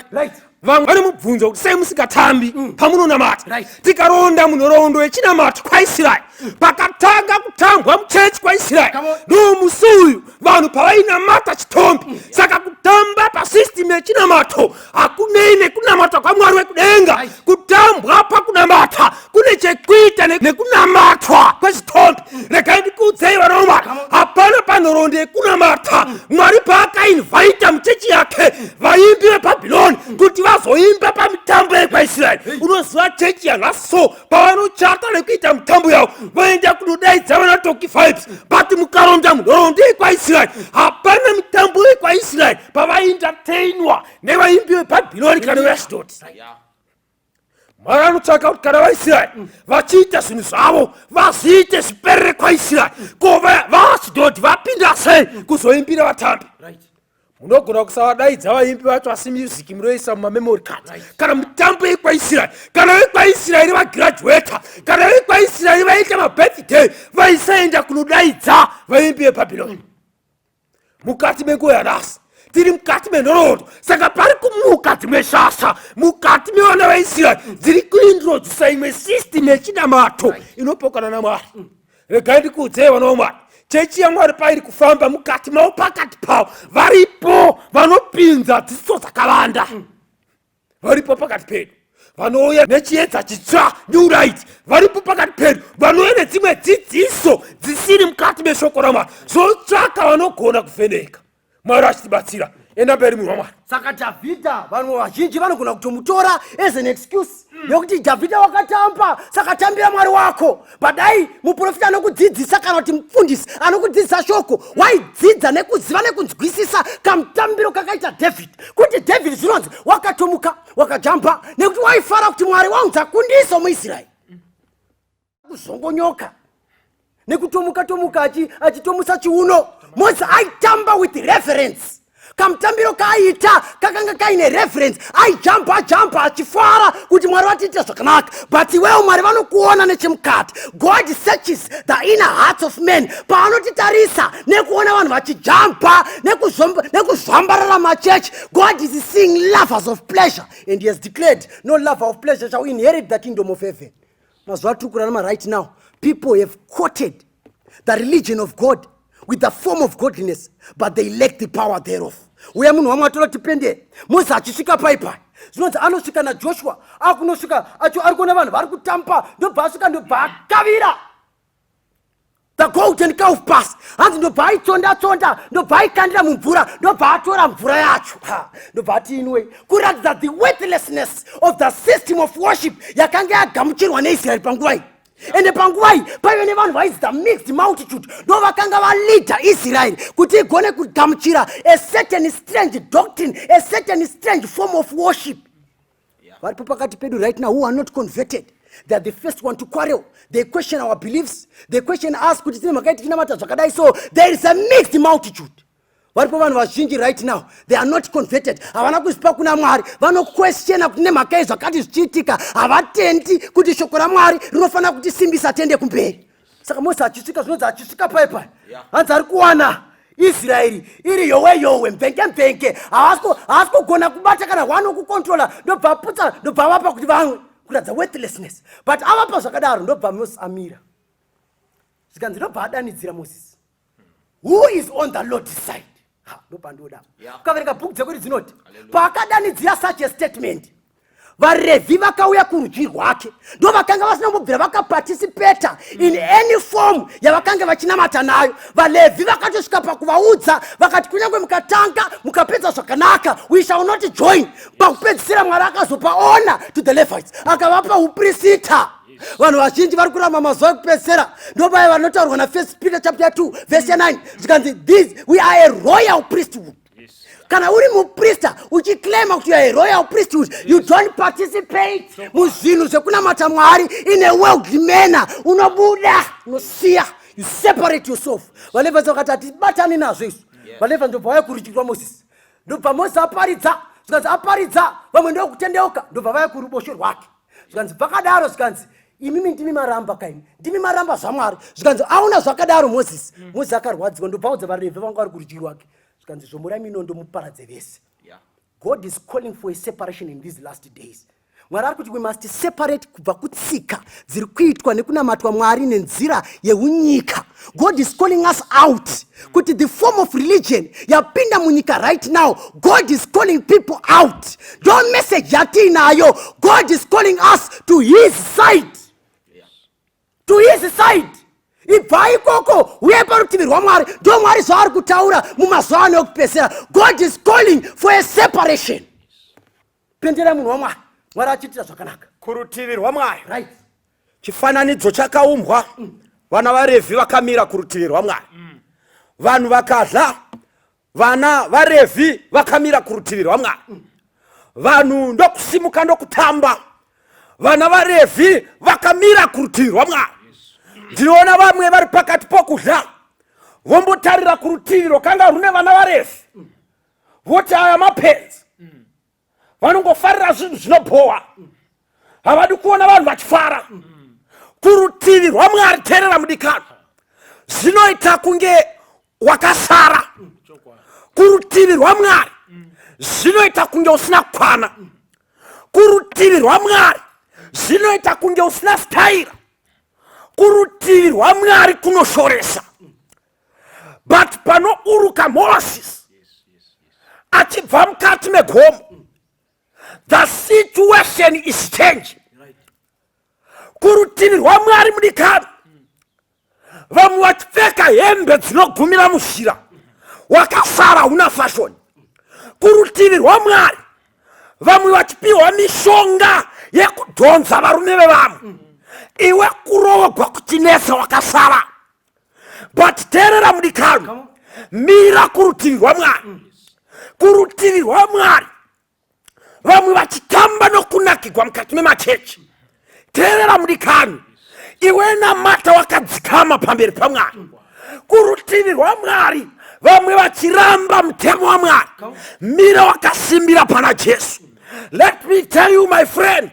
vamwe vane mubvunzo kuti sei musingatambi pamunonamata. Tikaronda munhoroondo yechinamato kwaIsraeri, pakatanga kutambwa muchechi kwaIsraeri Come on. ndo musi uyu vanhu pavainamata chitombi. Saka kutamba pasystem yechinamato hakunei nekunamata kwaMwari wekudenga. Kutambwa pakunamata kune chekuita nekunamatwa kwechitombi. Regai ndikuudzei, vana vamwari, hapana panhoroondo yekunamata Mwari paakainvhaita muchechi yake vaimbi veBhabhironi kuti vazoimba pamitambo yekwaIsraeri. Unoziva, chechi yanhasi so pavanochata nekuita mitambo yavo, voenda kunodaidza vana Tocky Vibes, but mukaronda munhoroondo yekwaIsraeri, hapana mitambo yekwaIsraeri pavaentertainwa nevaimbi veBhabhironi kana veAshdodi. Mwari anotsvaka kuti kana vaIsraeri vachiita zvinhu zvavo, vazviite zviperere kwaIsraeri. Ko vaAshdodhi vapinda sei kuzoimbira vatambi? Munogona kusavadaidza vaimbi vacho, asi music munoisa mumamemory card kana mitambo yekwaIsraeri. Kana vekwaIsraeri vagraduata, kana vekwaIsraeri vaita mabirthday, vaisaenda kunodaidza vaimbi veBhabhironi. Mukati menguva yanhasi tiri mukati menhoroondo, saka pari kumuka dzimwe shasha mukati mevana vaIsraeri dziri kuintrodusa imwe system yechinamato inopokana naMwari. Regai ndikuudzei, vana vamwari, chechi yaMwari pairi kufamba mukati mavo, pakati pavo varipo vanopinza dzidziso dzakavanda. Varipo pakati pedu vanouya nechiedza chitsva, new light. Varipo pakati pedu vanouya nedzimwe dzidziso dzisiri mukati meshoko raMwari. Zvotsvaka vanogona kuvheneka. Mwari achitibatsira. Enda mberi, munhu waMwari. Saka Dhavhidha, vanhu vazhinji vanogona kutomutora as an excuse yekuti Dhavhidha wakatamba, saka tambira Mwari wako. But dai muprofita anokudzidzisa kana kuti mufundisi anokudzidzisa shoko waidzidza nekuziva nekunzwisisa kamutambiro kakaita David, kuti David zvinonzi wakatomuka, wakajamba nekuti waifara kuti Mwari waunza kundiso muIsraeri, kuzongonyoka nekutomuka tomuka achitomusa chiuno. Moses aitamba with reverence. Kamutambiro kaaita kakanga kaine reverence. Aijamba jamba achifara kuti Mwari vatiitira zvakanaka. But iwewo, Mwari vanokuona nechemukati. God searches the inner hearts of men. Paanotitarisa nekuona vanhu vachijamba nekuzvambarara machechi, God is seeing lovers of pleasure, and he has declared, "No lover of pleasure shall inherit the kingdom of heaven." Mazuva atiri kurarama right now, people have quoted the religion of God with the form of godliness, but they lack the power thereof. Uya, munhu wamwe atora tipendere. Mozisi achisvika paipai, zvinonzi anosvika naJoshua, akunosvika acho ari kuona vanhu vari kutamba. Ndobva asvika, ndobva akavira the golden calf pasi. Hanzi ndobva aitsonda tsonda, ndobva aikandira mumvura, ndobva atora mvura yacho. Ha, ndobva ati inwe, kuratidza the worthlessness of the system of worship yakanga yagamuchirwa neIsraeri panguva iyi. Ende panguva iyi paive nevanhu vainzi the mixed multitude, ndo vakanga valeada Israeri kuti igone kugamuchira a certain strange doctrine, a certain strange form of worship. Varipo pakati pedu right now who are not converted. They are the first one to quarrel. They question our beliefs, they question us kuti tine mhaka tichinamata zvakadai. So there is a mixed multitude. Varipo vanhu vazhinji right now, they are not converted, havana kuzvipa kuna Mwari. Vanoquestiona kuti nemhaka yei zvakati zvichiitika. Havatendi kuti shoko raMwari rinofanira kutisimbisa tiende kumberi. Saka Mozisi achisvika, zvinonzi achisvika paipai, hanzi ari kuwana Israeri iri yowe yowe, mvenge mvenge, haasi kugona kubata kana hwani wekukontrola. Ndobva aputsa, ndobva avapa kuti vamwe, kuratidza worthlessness. But avapa zvakadaro, ndobva Mozisi amira. Zvikanzi ndobva adanidzira Mozisi, "Who is on the Lord's side?" Ha, ndopandoda. Ukaverenga bhuku dzekwedu dzinoti paakadanidzira such a statement, vaRevhi vakauya kurudyi rwake, ndo vakanga vasina kumbobvira vakaparticipata in any form yavakanga vachinamata nayo. VaLevhi vakatosvika pakuvaudza, vakati, "Kunyange mukatanga mukapedza zvakanaka, we shall not join." Pakupedzisira Mwari akazopa honor to the Levites, akavapa uprisita. Vanhu vazhinji vari kuramba mazuva ekupedzisira. Ndopaya vanotaurwa naFirst Peter chapter 2 verse 9, zvikanzi, "This we are a royal priesthood." Kana uri muprista uchiclaima kuti you are a royal priesthood, you don't participate muzvinhu zvekunamata Mwari in a worldly manner. Unobuda, unosiya, you separate yourself. VaLevhi vakati, "Hatibatani nazvo isu." VaLevhi ndobva vaya kurudyi rwaMozisi. Ndobva Mozisi aparidza, zvikanzi aparidza, vamwe ndokutendeuka, ndobva vaya kurubosho rwake. Zvikanzi vakadaro, zvikanzi, "Imimi ndimi maramba kaimi, ndimi maramba zvaMwari." Zvikanzi aona zvakadaro Mozisi, Mozisi akarwadziwa, ndobva audza vaRevhi vanga vari kurudyi rwake, zvikanzi, "Zvomurai minondo, muparadze vese." God is calling for a separation in these last days. Mwari ari kuti we must separate kubva kutsika dziri kuitwa nekunamatwa Mwari nenzira yeunyika. God is calling us out kuti the form of religion yapinda munyika right now, God is calling people out. Ndo message yatiinayo. God is calling us to his side, to his side. Ibva ikoko, uye parutivi rwaMwari. Ndo Mwari zvaari kutaura mumazuva ano ekupedzisira. God is calling for a separation. Penderai, munhu waMwari. Mwari achiitira zvakanaka. Kurutivi rwaMwari. Right. Chifananidzo chakaumbwa, vana vaRevhi vakamira kurutivi rwaMwari. Vanhu vakadla, vana vaRevhi vakamira kurutivi rwaMwari. Vanhu ndokusimuka ndokutamba, vana vaRevhi vakamira kurutivi rwaMwari. Ndinoona vamwe vari pakati pokudya, vombotarira kurutivi rwakanga rune vana vaRevhi, voti, "Aya mapenzi, vanongofarira zvinhu zvinobhowa, havadi kuona vanhu vachifara." Kurutivi rwaMwari, teerera mudikano, zvinoita kunge wakasara. Kurutivi rwaMwari zvinoita kunge usina kukwana. Kurutivi rwaMwari zvinoita kunge usina staira. Kurutivi rwaMwari kunoshoresa. But panouruka Mozisi achibva mukati megomo, the situation is changing. Kurutivi rwaMwari, mudikani, vamwe vachipfeka hembe dzinogumira muzhira, wakasara, huna fashion. Kurutivi rwaMwari vamwe vachipiwa mishonga yekudhonza varume vevamwe, iwe kuroogwa kuchinetsa, wakasara. But teerera mudikani, mira kurutivi rwaMwari. Kurutivi rwaMwari vamwe vachitamba nokunakigwa mukati memachechi, teerera mudikani, iwe namata wakadzikama pamberi paMwari. Kurutivi rwaMwari vamwe vachiramba mutemo waMwari, mira wakasimbira pana Jesu. Let me tell you, my friend,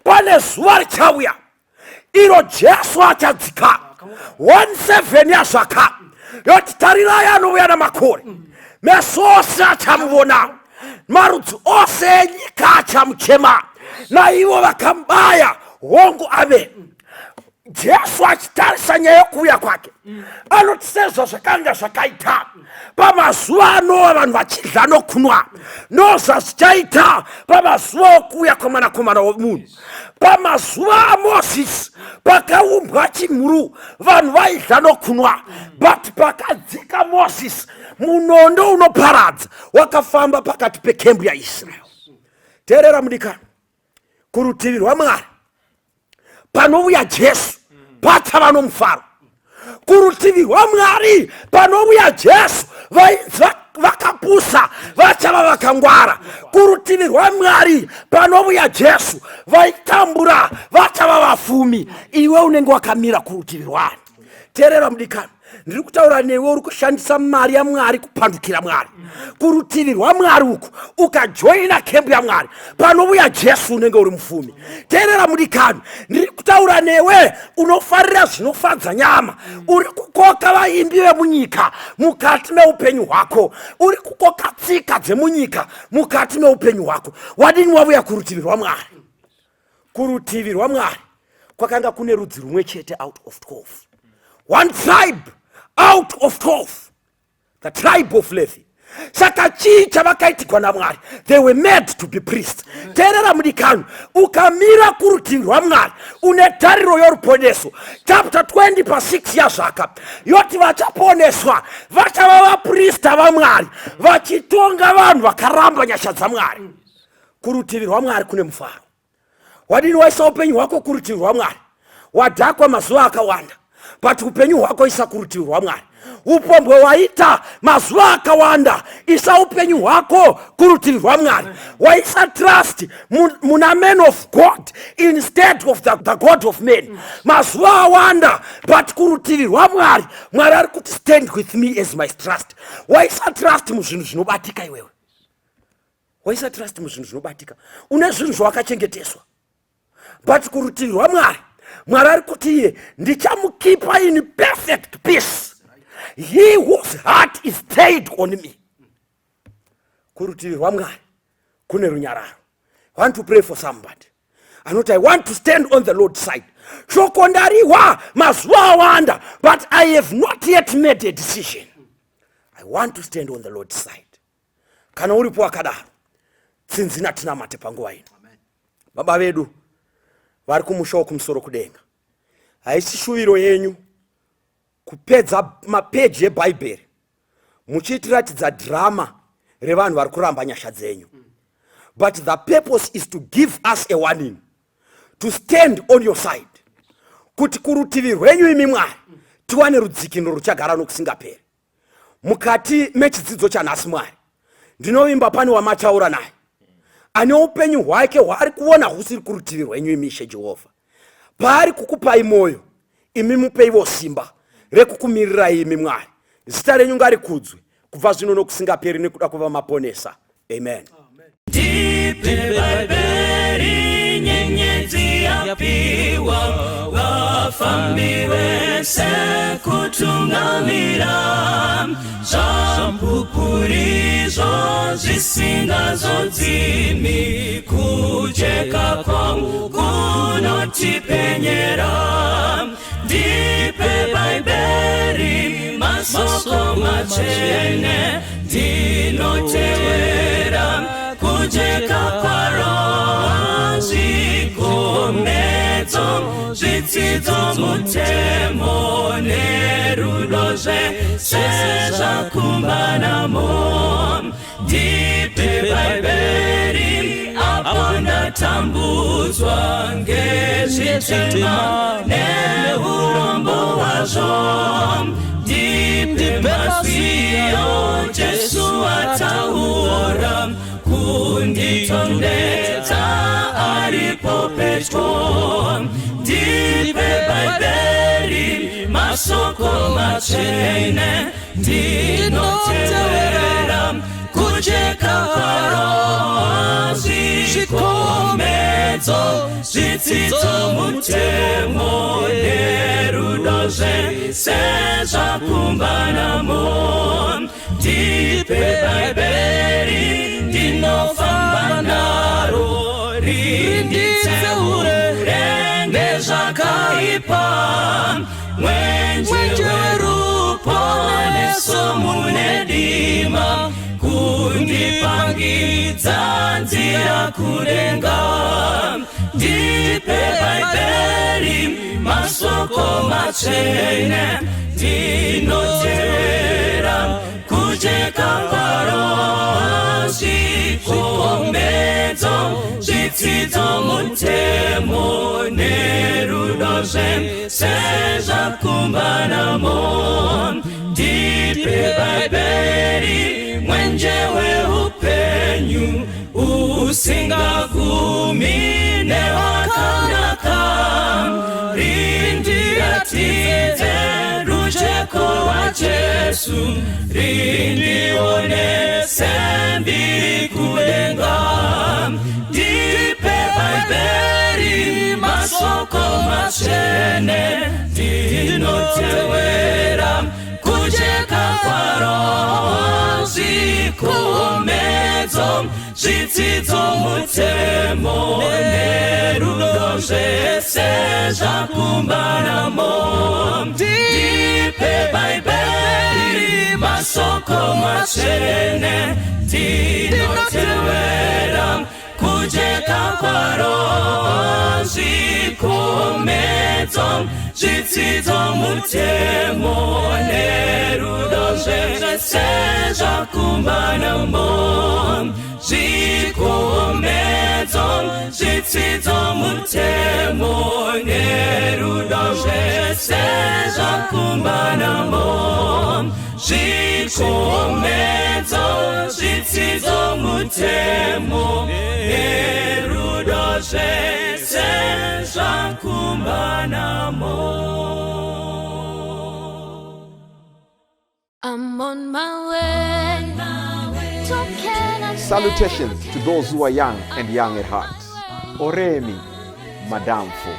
pane zuva richauya iro Jesu achadzika. 17 yazvaka yoti, "Tarirai, anouya namakore, meso ose achamuvona, marudzi ose enyika achamuchema, naivo vakamubaya. Hongu, ave." Jesu achitarisa nyaya yokuuya kwake anoti, sezvo zvakanga zvakaita pamazuva aNoa, vanhu vachidya nokunwa, nozvazvichaita pamazuva okuuya kwemwanakomana womunhu. Pamazuva aMozisi pakaumbwa chimhuru, vanhu vaidya nokunwa, but pakadzika Mozisi, munondo unoparadza wakafamba pakati pekembu yaIsraeri. Teerera mudikani, kurutivi rwaMwari panouya Jesu pachava nomufaro. Kurutivi rwaMwari panouya Jesu, vainzi vakapusa vachava vakangwara. Kurutivi rwaMwari panouya Jesu, vaitambura vachava vafumi. Iwe unenge wakamira kurutivi rwani? Teerera mudikani, ndiri kutaura newe uri kushandisa mari yaMwari kupandukira Mwari. Kurutivi rwaMwari uku, ukajoina kembu yaMwari, panouya Jesu unenge uri mufumi. Teerera mudikani, ndiri kutaura newe unofarira zvinofadza nyama, uri kukoka vaimbi vemunyika mukati meupenyu hwako, uri kukoka tsika dzemunyika mukati meupenyu hwako. Wadini wavuya kurutivi rwaMwari? Kurutivi rwaMwari kwakanga kune rudzi rumwe chete out of 12, one tribe out of 12, the tribe of Levi. Saka chii chavakaitirwa naMwari? They were made to be priests. Teerera mudikani, ukamira kurutivi rwaMwari une tariro yoruponeso. Chapter 20 pa6 yazvaka yoti vachaponeswa vachava vaprista vaMwari, vachitonga vanhu vakaramba nyasha dzaMwari. Kurutivi rwaMwari kune mufaro. Wadini waisa upenyu hwako kurutivi rwaMwari? Wadhakwa mazuva akawanda, but upenyu hwako isa kurutivi rwaMwari. Upombwe waita mazuva akawanda, isa upenyu hwako kurutivi rwaMwari. Waisa trust muna man of God instead of the God of men mazuva awanda, but kurutivi rwaMwari, Mwari ari kuti, "Stand with me as my trust." Waisa trust muzvinhu zvinobatika iwewe, waisa trust muzvinhu zvinobatika. Une zvinhu zvawakachengeteswa, but kurutivi rwaMwari, Mwari ari kuti iye, "Ndichamukeepa in perfect peace, he whose heart is stayed on me." Kurutivi rwaMwari kune runyararo. I want to pray for somebody anoti, "I want to stand on the Lord's side. Shoko ndariwa mazuva awanda, but I have not yet made a decision. I want to stand on the Lord's side." Kana uripo wakadaro, tsinzina tinamate panguva ino. Baba vedu vari kumusha wokumusoro kudenga, haisi shuviro yenyu kupedza mapeji eBhaibheri muchitiratidza dhirama revanhu vari kuramba nyasha dzenyu, but the purpose is to give us a warning to stand on your side, kuti kurutivi rwenyu imi Mwari tiwane rudzikinuro ruchagara nokusingaperi. Mukati mechidzidzo chanhasi, Mwari, ndinovimba pane wamataura naye ane upenyu hwake hwaari kuona husiri kurutivi rwenyu imi Ishe Jehovha. Paari kukupai mwoyo, imi mupeivo simba rekukumirirai imi Mwari. Zita renyu ngarikudzwe kubva zvino nokusingaperi nekuda kwavamaponesa. Amen. Ndipe Bhaibheri, nyenyedzi yapiwa vafambi vese kutungamira, zvampupurizvo zvisingazodzimi, kujeka kwangu kunotipenyera. Ndipe Bhaibheri, masoko matsvene, ndinotevera kujeka kwaro, zvikomedzo, zvitsidzo, mutemo nerudo, zvese zvakumbanamo. Ndipe Bhaibheri apo ndatambudzwa ngezvitema neurombo hwazvo. Ndipe mazwiyo Jesu ataura kunditondedza aripo pedyo. Ndipe Bhaibheri, masoko matsvene, ndinotevera kujeka kwaro, zvikomedzo, zvitsidzo, mutemo nerudo, zvese zvakumbanamo. Ndipe Bhaibheri, ndinofamba naro, rinditseure ngezvakaipa, mwenje weruponeso mune dima, kundipangidza nzira kudenga. Ndipe Bhaibheri, masoko matsvene, ndinotevera kujeka kwaro, zvikomedzo, zvitsidzo, mutemo nerudo, zvese zvakumbanamo. Ndipe Bhaibheri, mwenje weupenyu usingagumi newakanaka, rindiratidze rujeko rwaJesu, rindionese mbiri kudenga. Ndipe Bhaibheri, masoko matsvene, ndinotevera kujeka kwaro, zvikomedzo, zvitsidzo, mutemo nerudo, zvese zvakumbanamo. Ndipe Bhaibheri, masoko matsvene, ndinotevera kujeka kwaro, zvikomedzo, Zvitsidzo mutemo nerudo zvese zvakumbanamo. Zvikomedzo zvitsidzo mutemo nerudo zvese zvakumbanamo. Zvikomedzo zvitsidzo mutemo nerudo zvese zvakumbanamo. I'm on my way. Talking and Salutations to those who are young and young at heart. Oremi, Madamfo,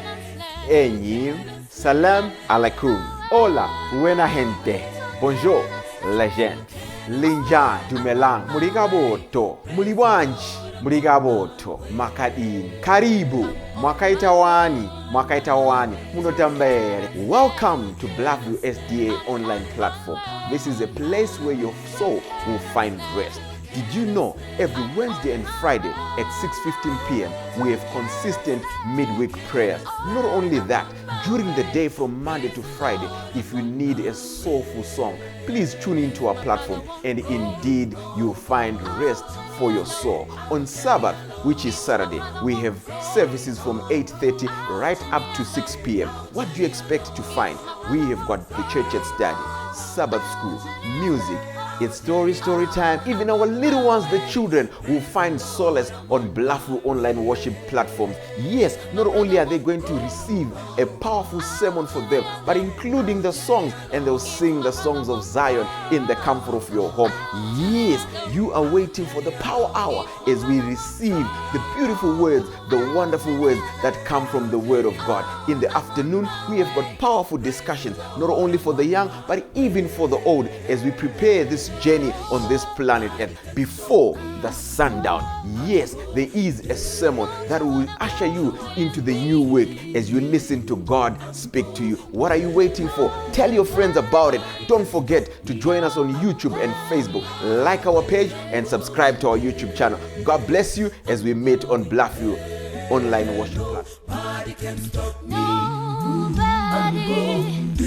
Enyi, Salam alaikum. Hola, buena gente. Bonjour, legend. Linja, Dumelang, Murigaboto, Muliwanji, Murigaboto, Makadini, Karibu, Mwakaita wani, Mwakaita wani, Munotambere. Welcome to Blackview SDA online platform. This is a place where your soul will find rest. Did you know every Wednesday and Friday at 6:15 p.m. we have consistent midweek prayers? Not only that, during the day from Monday to Friday, if you need a soulful song, please tune into our platform and indeed you'll find rest for your soul. On Sabbath, which is Saturday, we have services from 8:30 right up to 6 p.m. What do you expect to find? We have got the church at study, Sabbath school, music, it's story, story time. Even our little ones, the children, will find solace on Blafu online worship platforms. Yes, not only are they going to receive a powerful sermon for them, but including the songs, and they'll sing the songs of Zion in the comfort of your home. Yes, you are waiting for the power hour as we receive the beautiful words, the wonderful words that come from the Word of God. In the afternoon, we have got powerful discussions, not only for the young, but even for the old, as we prepare this journey on this planet Earth before the sundown. Yes, there is a sermon that will usher you into the new week as you listen to God speak to you. What are you waiting for? Tell your friends about it. Don't forget to join us on YouTube and Facebook. Like our page and subscribe to our YouTube channel. God bless you as we meet on Bluffview online worship platform. Nobody.